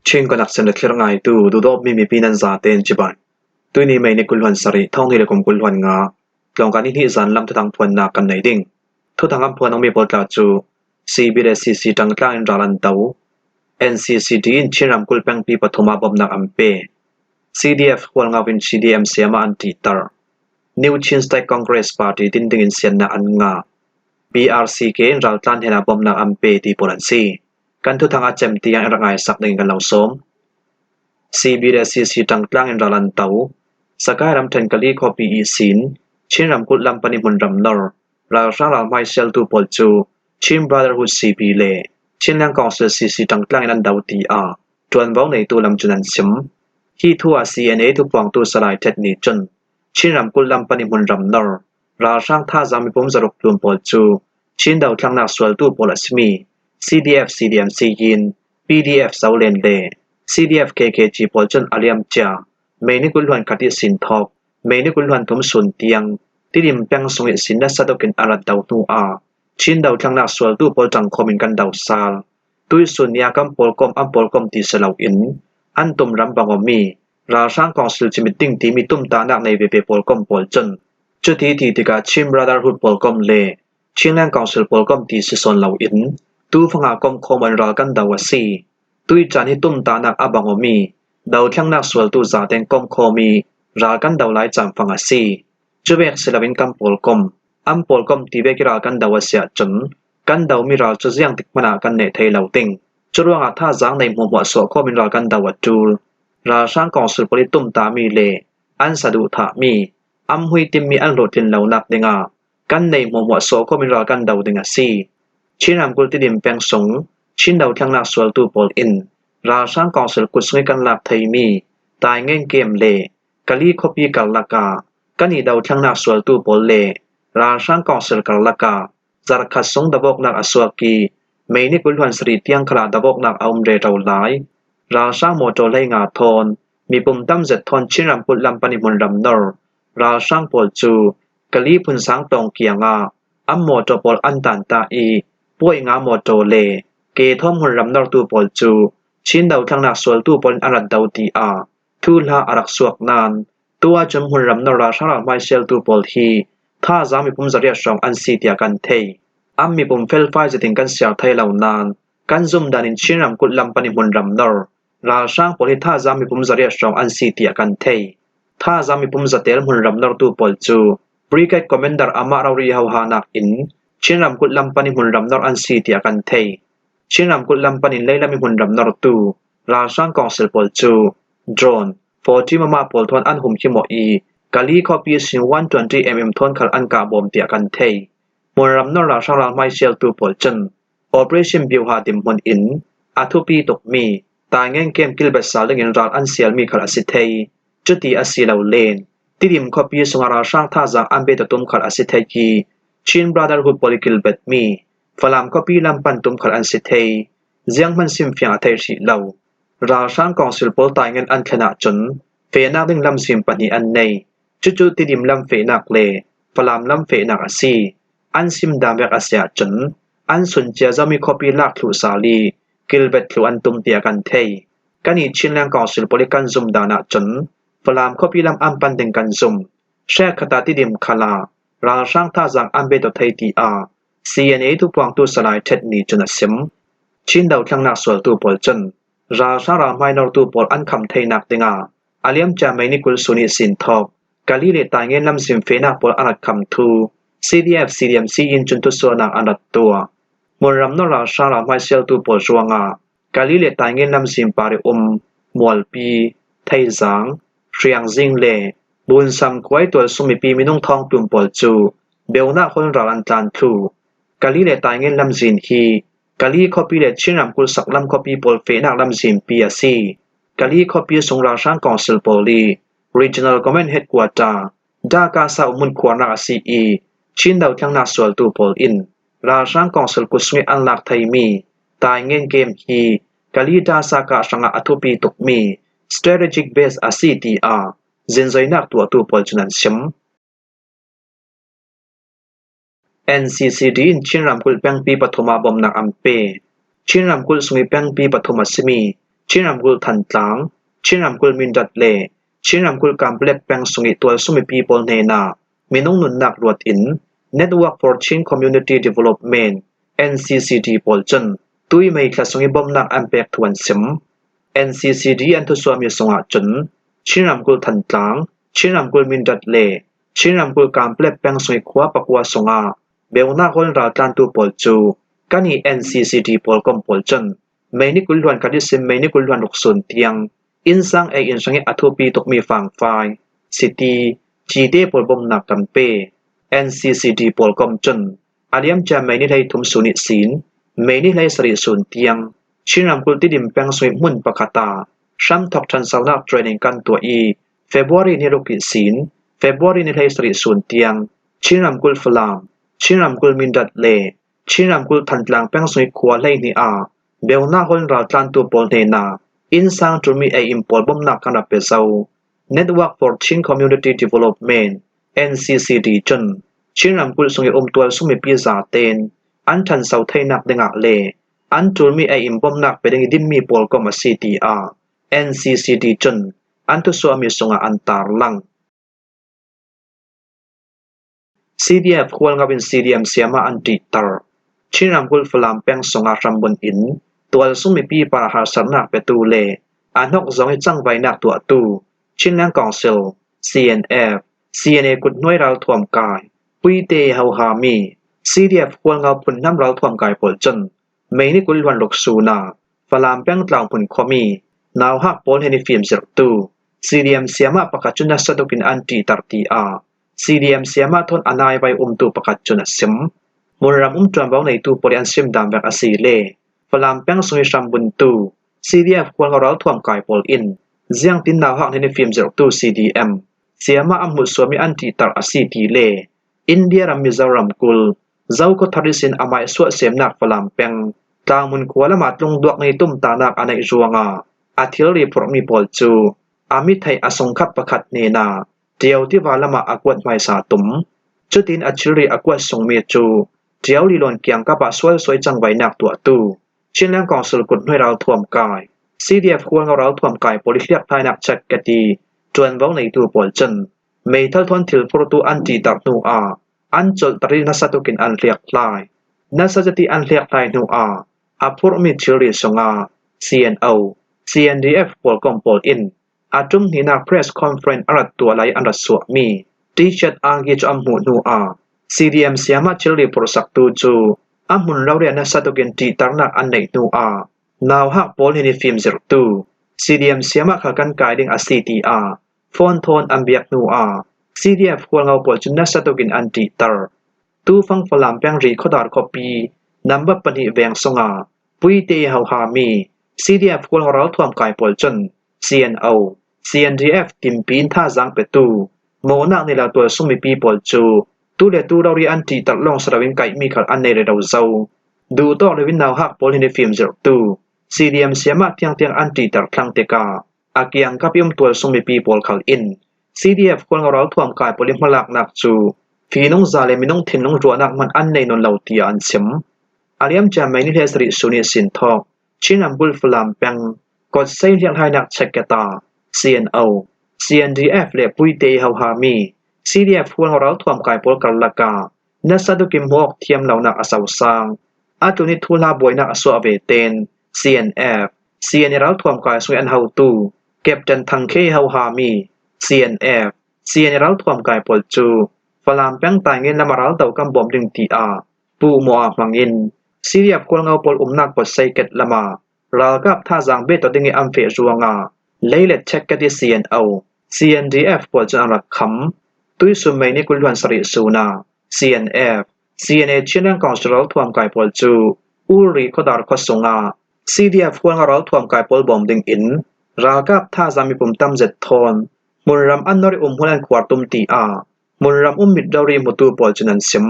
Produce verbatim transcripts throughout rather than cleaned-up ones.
Chin Connection le thlir ngaitu, duhdawtmi mipi nan zaten cibai. Tuini May ni kul hluan sarih, thawng hnih le kum kul hluan nga, tlawngkai ni hnih zan lam thuthang phuannak kan nei ding. Thuthang an phuan awmi pawl tla cu C B le C C ṭangtlang in ral an do. N C C D in Chin ramkulh pengpi pathum ah bawmhnak an pe. C D F Hualngo in C D M siam ah an ṭihter. New Chin State Congress Party tin dingin siannak an ngah. B R C K in raltlan hnenah bawmhnak an pe ti pawl an si. Kan thuthang a cem tiang in rak ngaisak dingin kan lo sawm. C B le C C ṭangtlang in ral an do. Sagaing ramṭhen Kali khuapi ihsin Chin ramkulh lam pan i hmunram nor ralhrang ralhmai sialtu pawl cu Chin Brotherhood C B le Chinland Council C C ṭangtlang in an do, tiah ṭuanvo neitu lam cun an sim. Hi thu ah C N A thupuangtu Salai Tet Ni cun Chin ramkulh lam pan i hmunram nor ralhrang thazaang mipum zaruk tlun pawl cu Chin dothlengnak sualtu pawl a simi C D F C D M C in P D F Zoland le C D F K K G pawl cun a liamcia May ni kul hluan khat ihsin thawk May ni kul hluan thum sun tiang Tidim peng sung ihsin nasa tuk in a rat do hnu ah Chin dothlengnak sualtu pawl ṭangkhawm in kan do sal. Tuihsun ni ah kan pawlkom an pawlkom ti si loin an tumram bang awmi ralhrang kawngsil cimit ding timi tumtahnak nei veve pawlkom pawl cun cuti ti tikah Chin Brotherhood pawlkom le Chinland Council pawlkom ti si sawn loin tufanga komkhawm in ral kan do a si. Tuih caan hi tumtahnak a bang awmi dothlengnak sualtu zaten komkhawm i ral kan do lai caan fang a si. Cuvek si loin kan pawlkom an pawlkom ti vek i ral kan do a si ahcun kan domi ral cu ziang tik hmanh ah kan neh thei lo ding. Curuangah thazaang nei hmuahhmuah suahkhawm in ral kan do a ṭul. Ralhrang kawngsil pawl i tumtahmi le an saduh thahmi an hmuitinmi an hlawhtlin lonak dingah kan nei hmuahhmuah suahkhawm in ral kan do ding a si. Chin ramkulh Tidim peng sung Chin dothlengnak sualtu pawl in ralhrang kawngsil kut sung i kan lak theimi Taingen kem le Kali khuapi karlak ah kan i dothlengnak sualtu pawl le ralhrang kawngsil karlak ah zarhkhat sung dovawknak a suak i May ni kul hluan sarih tiang khal ah dovawknak a um rero lai. Ralhrang mawṭaw hleinga thawn mipum tam zet thawn Chin ramkulh lam pan i hmunram nor ralhrang pawl cu Kali phunsang tawng kiangah an mawṭaw pawl an tanta i puai nga mawṭaw le ke thawn hmunram nortu pawl cu Chin dothlengnak sualtu pawl in an rat do, tiah thuhla a rak suak nain, tu ahcun hmunram nor ralhrang ralhmai sialtu pawl hi thazaang mipum zariat hrawng an si tiah kan thei. An mipum felfai zetin kan siar thei lo nain, kan zumh dan in Chin ramkulh lam pan i hmunram nor ralhrang pawl hi thazaang mipum zariat hrawng an si tiah kan thei. Thazaang mipum zatel hmunram nortu pawl cu Brigade Commander amah rori hohanak in Chin ramkulh lam pan i hmunram nor an si tiah kan thei. Chin ramkulh lam pan in leilam i hmunram nortu ralhrang kawngsil pawl cu drone, forty mm pawl thawn an humkhimawh i Kali khuapi sin one twenty mm thawn khal an kah bawm tiah kan thei. Hmunram nor ralhrang ralhmai sialtu pawl cun Operation Biuha dinhmun in a thupi tukmi Taingen kem kilbet sal dingin ral an sialmi khal a si thei. Cuti a si lo len Tidim khuapi sungah ralhrang thazaang an bet tum khal a si thei i Chin Brotherhood pawl i kilbetmi Falam khuapi lam pan tum khal an si thei. Zianghman simfiang a thei hrih lo. Ralhrang kawngsil pawl Taingen an thlen ahcun fehnak ding lamzin pahnih an nei. Cucu Tidim lam fehnak le Falam lam fehnak a si. An sim dan vek a si ahcun an sun cia zomi khuapi lak thluh sal i kilbet thluh an tum tiah kan thei. Kan i Chinland Council pawl i kan zumh dan ahcun Falam khuapi lam an pan ding kan zumh. Hrekkhat ah Tidim khal ah ralhrang thazaang an bet thei, tiah C N A thupuangtu Salai Tet Ni cun a sim. Chin dothlengnak sualtu pawl cun ralhrang ralhmai nortu pawl an kham theinak dingah a liamcia May ni kul sun ihsin thawk Kali le Taingen lamzin fehnak pawl an rak kham thu C D F C D M C in cun thusuahnak an rak tuah. Hmunram nor ralhrang ralhmai sialtu pawl ruangah Kali le Taingen lamzin par i um Mualpi, Theizang, Hriangzing le Bunsam khuai tualsung mipi minung thawngtlun pawl cu beunak hawl in ral an tlan thluh. Kali le Taingen lamzin hi Kali khuapi le Chin ramkulh saklam khuapi pawl fehnak lamzinpi a si. Kali khuapi sung ralhrang kawngsil pawl i Regional Command Headquarter Dhaka sa umhmun khuarnak a si i Chin dothlengnak sualtu pawl in ralhrang kawngsil kut sung i an lak theimi Taingen kem hi Kali Dhaka hrangah a thupi tukmi strategic base a si, tiah zinzoinak tuahtu pawl cun an sim. N C C D in Chin ramkulh pengpi pathum ah bawmhnak an pe. Chin ramkulh sung i pengpi pathum a simi Chin ramkulh Thantlang, Chin ramkulh Mindat le Chin ramkulh Kanpetlet peng sung i tualsung mipi pawl hnenah minung nunnak luat in Network for Chin Community Development, N C C D pawl cun tui May thla sung i bomnak an pek thu an sim. N C C D an thusuahmi sungah cun Chin ramkulh Thantlang, Chin ramkulh Mindat le Chin ramkulh Kanpetlet peng sung i khua pakua sungah beunak hawl in raltlantu pawl cu kan i N C C D pawl kom pawl cun May ni kul hluan khat ihsin May ni kul hluan ruk sun tiang innsang ei in hrangih a thupi tukmi fangfai, city, cite pawl bomnak kan pe. N C C D pawl kom cun a liamcia May ni hleithum sun ihsin May ni hleisarih sun tiang Chin ramkulh Tidim peng sung i hmun pakhat ah hramthawk ṭhansonak training kan tuah i February ni ruk ihsin February ni hleisarih sun tiang Chin ramkulh Falam, Chin ramkulh Mindat le Chin ramkulh Thantlang peng sung i khua hleihnih ah beunak hawl in raltlantu pawl hnenah innsang ṭulmi ei in pawl bomnak kan rak pe zo. Network for Chin Community Development, N C C D cun Chin ramkulh sung i um tualsung mipi zaten an ṭhanso theinak dingah le an ṭulmi ei in bomnak pe ding i dinmi pawl kom a si, tiah N C C D cun an thusuahmi sungah an tarlang. C D F Hualngo in C D M siamah an ṭihter. Chin ramkulh Falam peng sungah hrambun in tualsung mipi par harsatnak petu le a hnok zong i cangvainak tuahtu Chinland Council, C N F, C N A kuthnuai ralthuam kai Puite i hohami C D F Hualngo phunhnam ralthuam kai pawl cun May ni kul hluan ruk sun ah Falam peng Tlaung hmun khuami nauhak pawl hnen i fimzirhtu C D M siamah pakhat cu nasa tukin an ṭihter, tiah C D M siamah thawn a naivai umtu pakhat cun a sim. Hmunram um ṭuanvo neitu pawl i an sim dan vek a si le Falam peng sung i hrambuntu C D F Hualngo ralthuam kai pawl in ziangtin nauhak hnen i fimzirhtu C D M siamah an hmuhsuam i an ṭihter a si ti le India ram Mizoram kul Zo khuathar ihsin a maisuah semnak Falam peng Tlangmun khua lamah tlungduak ni tumtahnak a neih ruangah a thilri phurhmi pawl cu a mi theih a sungkhap pakhat hnenah Ṭio tiva lamah a kuat hmaisa tum. Cutin a thilri a kuat sungmi cu Ṭio lilawn kiangkap ah sualsuai cangvainak tuahtu Chinland Council kuthnuai ralthuam kai C D F Hualngo ralthuam kai pawl i hliakhlainak check keti ṭuanvo neitu pawl cun meithal thawn thil phurtu an ṭihter hnu ah an colhter i nasa tukin an hliakhlai. Nasa zeti an hliakhlai hnu ah a phurhmi thilri sungah C N O, C N D F pawl kom pawl in a ṭum hnihnak press conference a rat tuah lai an rat suahmi T-shirt angki cu an hmuh hnu ah C D M siamah thilri phurhsaktu cu a hmun rori ah nasa tukin ṭihternak an neih hnu ah nauhak pawl hnen i fimzirhtu C D M siamah khal kan kai ding a si, tiah phone thawn an biak hnu ah C D F Hualngo pawl cun nasa tukin an ṭihter. Tufang Falam peng Ri khuadar khuapi number pahnih veng sungah Puite i hohami C D F Hualngo ralthuam kai pawl cun C N O, C N D F timpi in thazaang petu mawhnak nei lo tualsung mipi pawl cu tu le tu rori an ṭihter lawng si loin kaihmi khal an nei rero zo. Duhtawk loin nauhak pawl hnen i fimzirhtu C D M siamah tiangtiang an ṭihter thlang tikah a kiangkap i um tualsung mipi pawl khal in C D F Hualngo ralthuam kai pawl i hmalaknak cu finung za le minung thinlung ruahnak hman an nei nawn lo, tiah an sim. A liamcia May ni hleisarih sun ihsin thawk Chin ramkulh Falam peng Kawtsei hliakhlainak check keta C N O, C N D F le Puite i hohami C D F Hualngo ralthuam kai pawl karlak ah nasa tukin hmuh awk thiam lonak a sosang. A tlun i thuhla buainak a suah ve ten C N F, C N A ralthuam kai sung i an hotu Captain Thang Khe i hohami C N F, C N A ralthuam kai pawl cu Falam peng Taingen lam ah raldo kan bawm ding, tiah puhmawh ah hmangin C D F Hualngo pawl umnak Kawtsei ket lam ah ralkap thazaang bet ding i an feh ruangah leilet check keti C N O, C N D F pawl cun an rak kham. Tuihsun May ni kul hluan sarih sun ah C N F, C N A Chinland Council ralthuam kai pawl cu Uri khuadar khua sungah C D F Hualngo ralthuam kai pawl bawm ding in ralkap thazaang mipum tam zet thawn hmunram an nor i um hmun an khuar tum, tiah hmunram um mit rori hmutu pawl cun an sim.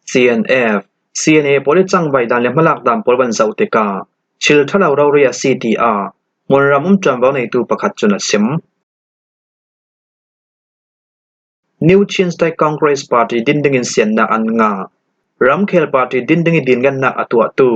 C N F, C N A pawl i cangvai dan le hmalak dan pawl van zoh tikah thil ṭha lo rori a si, tiah hmunram um ṭuanvo neitu pakhat cun a sim. New Chin State Congress Party din dingin siannak an ngah. Ramkhel party din ding i dingannak a tuahtu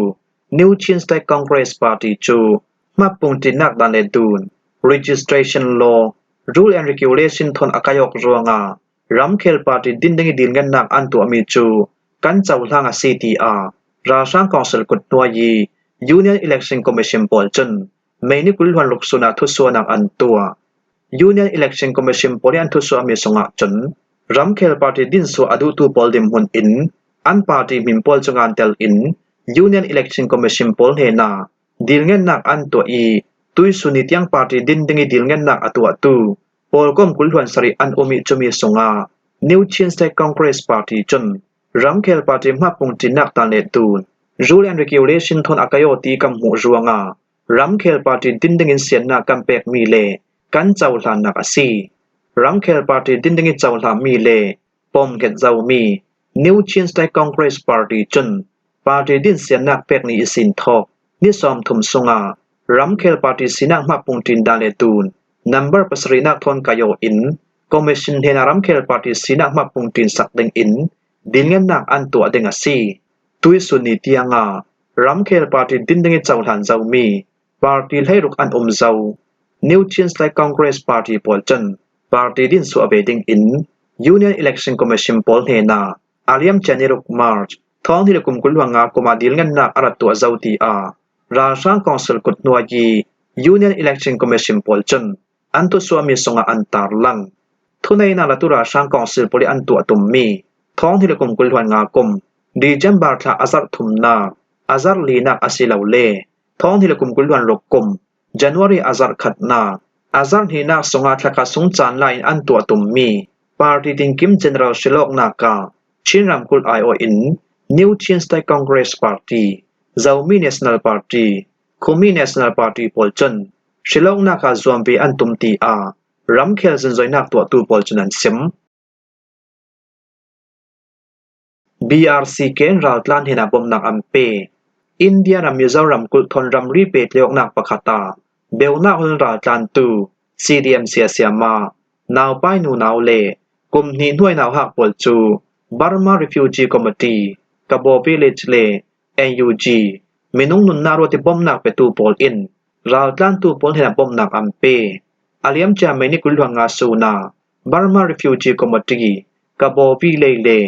New Chin State Congress Party cu Hmapung ṭinnak dan le dun, registration law, rule and regulation thawn a kai awk ruangah ramkhel party din ding ih dilngennak an tuahmi cu kan cohlang a si, tiah ralhrang council kut hnuai ih Union Election Commission pawl cun May ni kul hluan ruk sun ah thusuahnak an tuah. Union Election Commission pawl ih an thusuahmi sungah cun ramkhel party dinsuah a duhtu pawl dinhmun in an party hmin pawl cu ngan tel in Union Election Commission pawl hnenah dilngennak an tuah ih tuihsun ni tiang party din ding ih dilngennak a tuahtu pawlkom kul hluan sarih an um ih cumi sungah New Chin State Congress Party cun ramkhel party hmapung ṭinnak dan le dun, rule and regulation thawn a kai aw ti kan hmuh ruangah ramkhel party din dingin siannak kan pekmi le kan cohlannak a si. Ramkhel party din dingin cohlanmi le pawmhnget zomi New Chin State Congress Party cun party din siannak pek ni ihsin thawk ni sawmthum sungah ramkhel party sinak hmapung ṭin dan le dun number pasarihnak thawn kai aw in commission hnenah ramkhel party sinak hmapung ṭin sak dingin dilngennak an tuah ding a si. Tuihsun ni tiangah ramkhel party din dingin cohlan zomi party hleiruk an um zo New Chin State Congress Party pawl cun party din suah ve dingin Union Election Commission pawl hnenah a liamcia ni ruk March thawng hnih le kum kul hluan nga kum ah dilngennak a rak tuah zo, tiah ralhrang council kut hnuai ih Union Election Commission pawl cun an thusuahmi sungah an tarlang. Thuneihnak latu ralhrang council pawl ih an tuah tummi thawng hnih le kum kul hluan nga kum December thla a zarh thumnak, a zarh linak a si lo le thawng hnih le kum kul hluan ruk kum January a zarh khatnak, a zarh hnihnak sungah thlakhat sung caan lai in an tuah tummi party tinkim general hrilawknak ah Chin ramkulh aiawh in New Chin State Congress Party, Zomi National Party, Khumi National Party pawl cun hrilawknak ah zuam ve an tum, tiah ramkhel zunzoinak tuahtu pawl cun an sim. B R C K in raltlan hnenah bawmhnak an pe. India ram Mizoram kulh thawn ramri pehtlaihawknak pakhat ah beunak hawl raltlantu C D M siasiamah naupai nunau le kum hnih hnuai nauhak pawl cu Burma Refugee Committee, Kabo Village le N U G, minung nunnak ruat ih bawmhnak petu pawl in raltlantu pawl hnenah bawmhnak an pe. A liamcia May ni kul hluan nga sun ah Burma Refugee Committee, Kabo Village le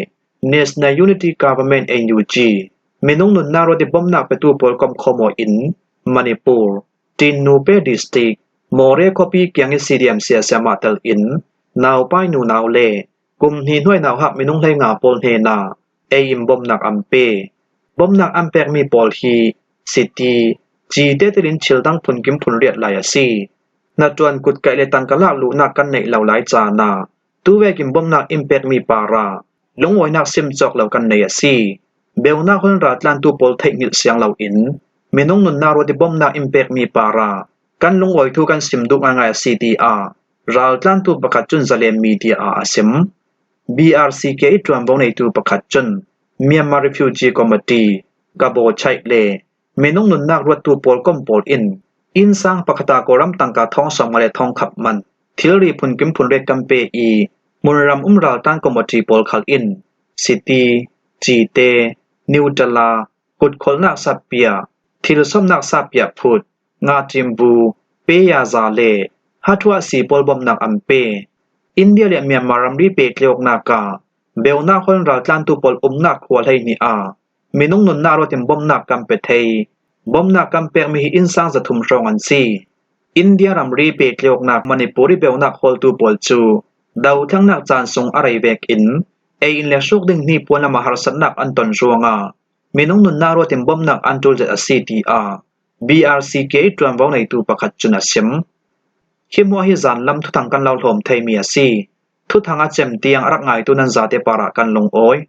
National Unity Government, N U G, minung nunnak ruat ih bawmhnak petu pawl komkhawm aw in Manipur, Tengnoupal District, Moreh khuapi kiang ih C D M siasiamah tel in naupai nunau le kum hnih hnuai nauhak minung hleinga pawl hnenah ei in bawmhnak an pe. Bawmhnak an pekmi pawl hi Siti, Cite telin thil dang phunkim phunriat lai a si. Hnaṭuan kutkaih le tangka lak luhnak kan neih lo lai caan ah tuvekin bawmhnak in pekmi parah lungawinak sim cawk lo kan nei a si. Beunak hawl raltlantu pawl theihngilh siang loin minung nunnak ruat ih bawmhnak in pekmi parah kan lungawi thu kan sim duh ngaingai a si, tiah raltlantu pakhat cun Zalen media ah a sim. B R C K ih ṭuanvo neitu pakhat cun Myanmar Refugee Committee, Kabo Chaih le minung nunnak ruattu pawl kom pawl in innsang pakhat ah Kawlram tangka thawng sawmnga le thawngkhat man thilri phunkim phunriat kan pe ih hmunram um raltlan committee pawl khal in Siti, Cite, Nutella, kutkholhnak satpiah, thilsawmnak satpiah phut, ngahṭimbu, peyaza le hathuahsi pawl bawmhnak an pe. India le Myanmar ramri pehtlaihawknak ah beunak hawl raltlantu pawl umnak khua hleihnih ah minung nunnak ruat in bawmhnak kan pe thei. Bawmhnak kan pekmi hi innsang zathum hrawng an si. India ramri pehtlaihawknak Manipur ih beunak hawltu pawl cu dothlengnak caan sung a rei vekin ei in le hruk ding hnipuan lam ah harsatnak an ton ruangah minung nunnak ruat in bawmhnak an ṭul zet a si, tiah B R C K ih ṭuanvo neitu pakhat cun a sim. Hi hmuah hi zanlam thuthang kan lo hlawm theimi a si. Thuthang a cem tiang a rak ngaitu nan zate parah kan lungawi.